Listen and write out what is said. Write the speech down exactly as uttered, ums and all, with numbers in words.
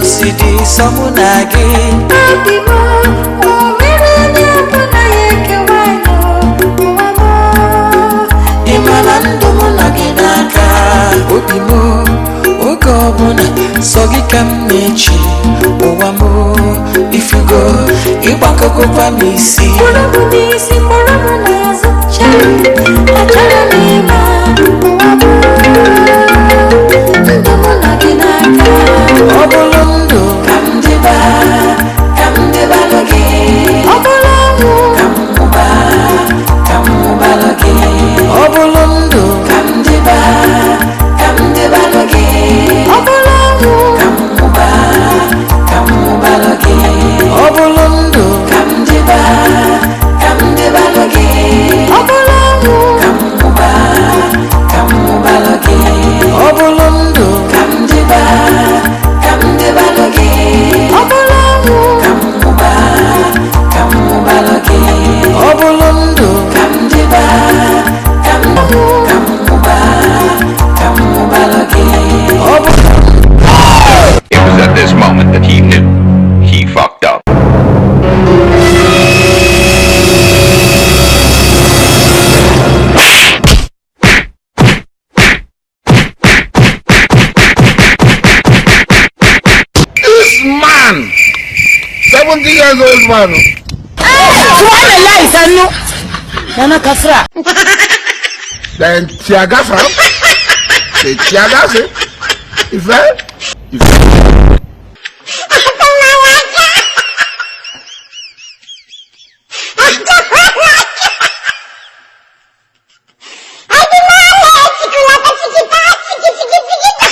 Si dị sọ mụ na gị. Obi m, o nwere onye ọbụla ya ekewa anyị, ụwa m. Ị ma na ndụ m nọ gị n'aka. Obi m, oge ọbụla sọ gị ka m na-eche, ụwa m. Ifugo, ịgbakọkwa m isi. Kpụrụ m n'isi, kpụrụ m n'azụ. Chere, achọrọ m ịma ụwa m. Ndụ m nọ gị n'aka. Ọ bụrụ ndụ ka m dịba, ka m dịbalụ gị. Ọ bụrụ ọnwụ ka m nwụba, ka m nwụbalụ gị. Ọ bụrụ ndụ ka m dịba, ka m dịbalụ gị. Ọ bụrụ ọnwụ ka m nwụba, ka m nwụbalụ gị. Ọ bụrụ ndụ ka m dịba, ka m dịbalụ gị. Ọ bụrụ ọnwụ ka m nwụba, ka m nwụbalụ gị. Ọ bụrụ ndụ ka m dịba, ka m dịbalụ gị. Ọ bụrụ ọnwụ ka m nwụba, ka m nwụbalụ gị. Ọ bụrụ ndụ ka m dịba, ka m, ka m nwụba, ka m nwụbalụ gị. Ọ bụrụ It was at this moment that he knew he fucked up. This man, seventy years old man. Subhanallah, Sanu. Nana Kafra. Then tear gas am. They tear gas him. He fell. He fell.